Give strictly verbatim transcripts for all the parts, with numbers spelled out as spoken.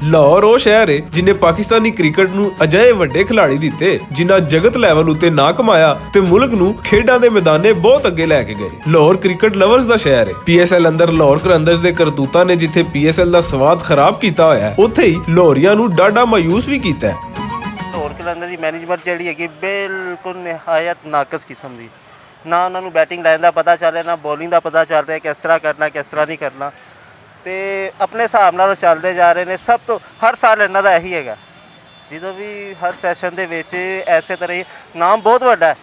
لاہور او شہر ہے جنہیں پاکستانی کرکٹ نوں اجائے وڈے کھلاڑی دتے، جنہاں جگت لیول اتے نہ کمایا تے ملک نوں کھیڈاں دے میدانے بہت اگے لے کے گئے۔ لاہور کرکٹ لورز دا شہر ہے۔ پی ایس ایل اندر لاہور قلندرز دے کرتوتاں نے جتھے پی ایس ایل دا سواد خراب کیتا ہویا ہے، اتھے ہی لاہوریاں نوں ڈاڈا مایوس وی کیتا ہے۔ لاہور قلندر دی مینجمنٹ جیہڑی ہے کہ بالکل نہایت ناقص قسم دی، نہ انہاں نوں بیٹنگ لائن دا پتہ چل رہا، نہ بولنگ دا پتہ چل رہا، کس طرح کرنا، کس طرح نہیں کرنا۔ تے اپنے حساب نال چلدے جا رہے نے۔ سب تو ہر سال انہاں دا ایہی ہے گا، جدوں وی ہر سیشن دے وچ ایسے طرح ہی نام بہت وڈا ہے،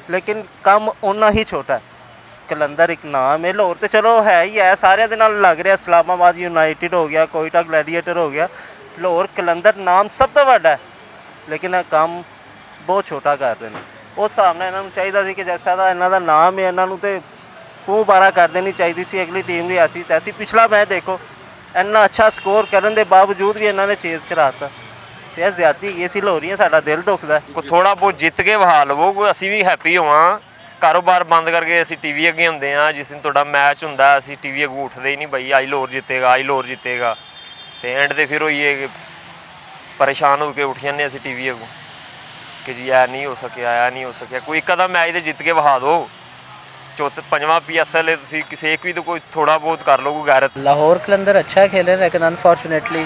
لیکن کم اونا ہی چھوٹا ہے۔ قلندر ایک نام ہے، لاہور تے چلو ہے ہی ہے، سارے دے نال لگ رہا۔ اسلام آباد یونائٹڈ ہو گیا، کوئٹہ گلیڈیئٹر ہو گیا، لاہور قلندر نام سب تو وڈا ہے، لیکن یہ کام بہت چھوٹا کر رہے ہیں۔ اس حساب نال انہاں نوں چاہیدا سی کہ جیسا دا انہاں دا نام ہے، انہاں نوں تے پوں بارا کر دینی چاہیدی سی۔ اگلی ٹیم وی ایسی تیسی۔ پچھلا میچ دیکھو، انہاں اچھا سکور کرن دے باوجود وی انہاں نے چیز کراتا۔ تے یہ زیادتی یہ سی، لاہوریاں ساڈا دل دکھدا ہے۔ کوئی تھوڑا بہت جیت کے وہا لوو، کوئی اسی وی ہیپی ہواں۔ کاروبار بند کر کے اسی ٹی وی اگے ہوندے ہاں، جس دن تہاڈا میچ ہوندا ہے، اسی ٹی وی اگوں اٹھدے ہی نہیں، بھائی آئی لاہور جیتے گا، آئی لاہور جیتے گا۔ تے اینڈ تے پھر ہوئی ہے کہ پریشان ہو کے اٹھ جاندے اسی ٹی وی اگوں کہ جی اے نہیں ہو سکیا، اے نہیں ہو سکیا۔ کوئی ایک آدھا میچ تے جیت کے وہا دو۔ چوتھ پنجواں پی ایس ایل ہے، تسی کسے ایک وی تو کوئی تھوڑا بہت کر لو، کوئی غیرت۔ لاہور قلندر اچھا کھیلے، لیکن انفارچونیٹلی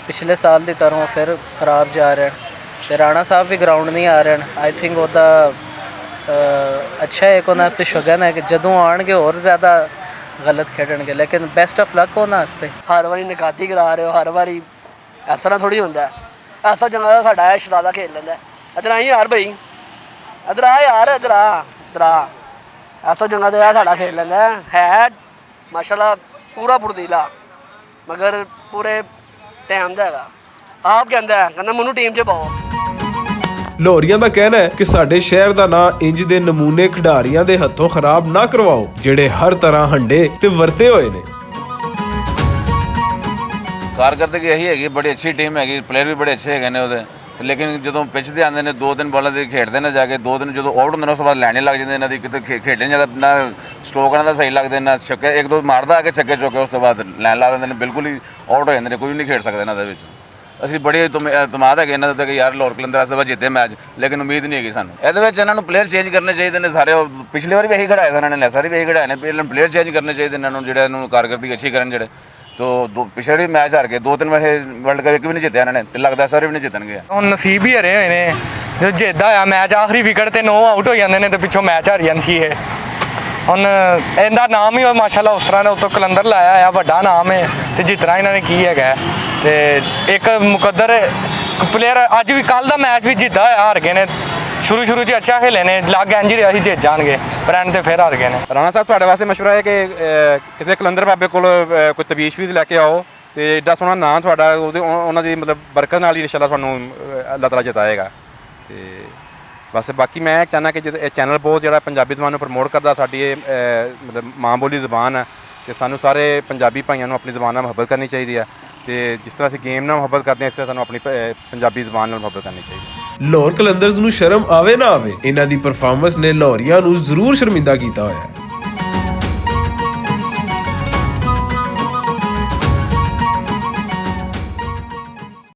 پچھلے سال دی طرح پھر خراب جا رہے ہیں۔ تے رانا صاحب بھی گراؤنڈ نہیں آ رہے ہیں۔ آئی تھنک او دا اچھا ہے، ایک انہاں واسطے شگن ہے کہ جدوں آن گے ہور زیادہ غلط کھیڈن گے، لیکن بیسٹ آف لک انہاں واسطے۔ ہر واری نکاتی کرا رہے ہو، ہر واری ایسا نہ تھوڑی ہوندا ہے۔ ایسا جنگا دا ساڈا ہے، شہزادہ کھیل لیندا ہے۔ ادھر آ یار بھائی، ادھر آ یار، ادھر آ، ادھر آ۔ ایسا جنگا دا ہے، ساڈا کھیل لیندا ہے۔ ہے ماشاءاللہ پورا پردیلا، مگر پورے ٹائم دا ہے۔ آپ کہندا ہے، کہندا، "مینوں ٹیم 'چ پاؤ۔" لاہوریاں دا کہنا ہے کہ ساڈے شہر دا ناں انج دے نمونے کھڈاریاں دے ہتھوں خراب نہ کرواؤ، جڑے ہر طرح ہنڈے تے ورتے ہوئے نے۔ کارکردگی یہی ہے کہ بڑی اچھی ٹیم ہے کہ پلیئر بھی بڑے اچھے ہیں نے۔ لیکن جدوں پچ تے آندے نے، دو تن بالاں تے کھیڈدے نے جا کے، دو تن جدوں آؤٹ ہوندے نے، اس توں بعد لین لگ جاندے نے، انہاں دی کتے کھے-، کھیڈن زیادہ نہ، سٹروک انہاں دا صحیح لگدے نہ، چھکے، ایک دو ماردا آ کے چھکے چوکے، اس توں بعد لین لا لیندے نے، بالکل ہی آؤٹ ہو جاندے نے، کوئی نہیں کھیڈ سکدا انہاں دے وچ۔ اسی بڑے اعتم-، اعتماد ہے کہ انہاں دے تے کہ یار، لاہور قلندر اس دفعہ جیتے میچ، لیکن امید نہیں ہے کہ سانوں۔ ایہدے وچ انہاں نوں پلیئر چینج کرنے چاہیدے نے سارے، پچھلی واری بھی یہی کھڑائے سن انہاں نے، ساری بھی یہی کھڑائے نے، پہلے پلیئر چینج کرنے چاہیدے انہاں نوں، جڑے انہاں نوں کارکردگی اچھی کرن جڑے۔ تو دو، پچھلے بھی میچ ہار گئے، دو تین واری ورلڈ کپ ایک بھی نہیں جیتیا انہاں نے، تے لگدا سارے بھی نہیں جیتنگے۔ ہن نصیب ہی ہرے ہوئے نے، جو جیتدا ہویا میچ آخری وکٹ تے نو آؤٹ ہو جاندے نے تے پچھوں میچ ہار جاندی ہے۔ ہن ایندا نام ہی ماشاءاللہ اس طرح دا اتوں قلندر لایا ہویا، وڈا نام ہے تے جتنا انہاں نے کی ہے گا۔ تے ایک مقدر پلیئر اج بھی، کل دا میچ بھی جیتدا ہویا ہار گئے نے۔ شروع شروع چ اچھا کھیلے نے، لگ انج ہی رہیا سی جیت جان گے، پر اینڈ تے پھر ہار گئے نے۔ رانا صاحب، تہاڈے واسطے مشورہ ہے کہ، اے، کسے قلندر بابے کول، اے، کوئی تبیش بھی لے کے آؤ، تے ایڈا سوہنا ناں تہاڈا، اوہدے، انہاں دی، مطلب، برکت نال ہی انشاءاللہ تہانوں، اے، اللہ تعالیٰ جتائے گا۔ تے بس باقی میں چاہنا کہ جد-، اے چینل بہت جڑا پنجابی زبان نوں پروموٹ کردا، ساڈی اے، اے، مطلب، ماں بولی زبان ہے، تے سانوں سارے پنجابی بھائیاں نوں اپنی زبان نال محبت کرنی چاہیدی ہے۔ تے جس طرح اسی گیم نال محبت کردے ہیں، اس طرح سانوں اپنی پ-، اے، پنجابی زبان نال محبت کرنی چاہیدی ہے۔ لاہور قلندرز نوں شرم آوے نہ آوے، انہاں دی پرفارمنس نے لاہوریاں نوں ضرور شرمندہ کیتا ہویا ہے۔